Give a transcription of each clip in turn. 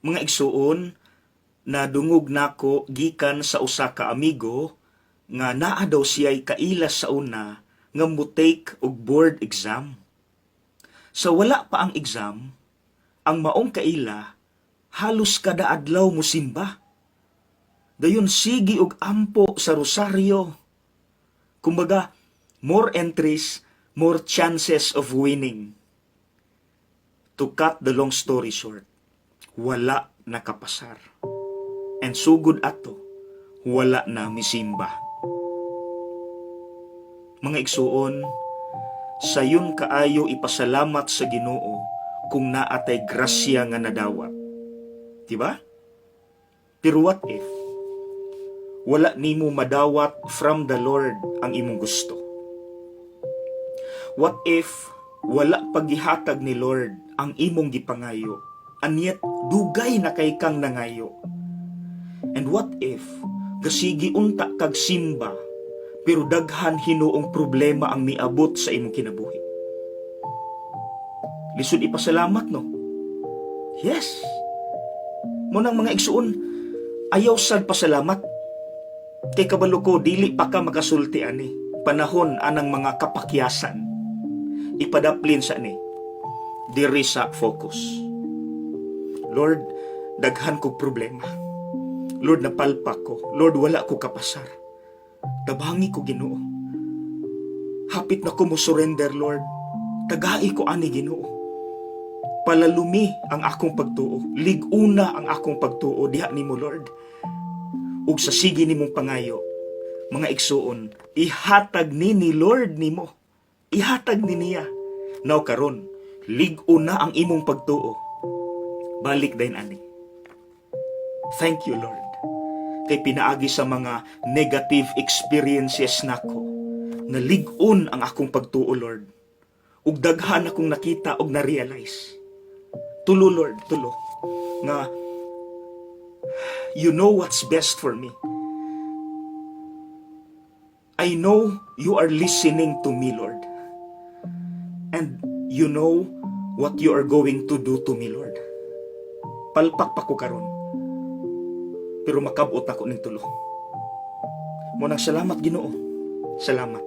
Mga igsuon, nadungog nako gikan sa usa ka amigo nga naa daw siya'y kaila sa una nga mo-take og board exam. Sa wala pa ang exam, ang maong kaila halos kada adlaw mosimba. Dayon sige og ampo sa rosaryo. Kumbaga, more entries, more chances of winning. To cut the long story short, wala nakapasar. And sugod ato, wala na misimba. Mga igsuon, sayon kaayo ipasalamat sa Ginoo kung naa tay grasya nga nadawat. Diba? Pero what if wala nimo madawat from the Lord ang imong gusto? What if wala pa gihatag ni Lord ang imong gipangayo, and yet dugay na kay kang nangayo? And what if gasigi unta kag simba pero daghan hinuong problema ang miabot sa imong kinabuhi? Lisod ipasalamat, no? Yes. Mao nang, mga igsuon, ayaw sad pasalamat. Kay kabalo ko dili pa ka makasulti ani. Panahon anang mga kapakyasan. Ipadaplin sa ni. Diri sa focus. Lord, daghan kog problema. Lord, napalpak ko. Lord, wala ko kapasar. Tabangi ko, Ginoo. Hapit na ko mo surrender, Lord. Tagai ko ani, Ginoo. Palalumi ang akong pagtuo. Lig-una ang akong pagtuo diha nimo, Lord. Ug sa sige nimong pangayo, mga igsuon, ihatag ni Lord nimo. Ihatag ni niya. Now karon, lig-on na ang imong pagtuo. Balik dayon ani. Thank you, Lord. Kay pinaagi sa mga negative experiences nako, nalig-on ang akong pagtuo, Lord. Ug daghan akong nakita ug na-realize. Tulo, Lord, tulo. Nga, you know what's best for me. I know you are listening to me, Lord. And you know what you are going to do to me, Lord. Palpak pa ko karon. Pero makabot ako ning tulo. Mao nang salamat, Ginoo. Salamat.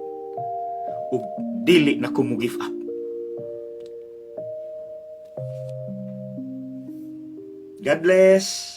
Ug dili na ko mo give up. God bless.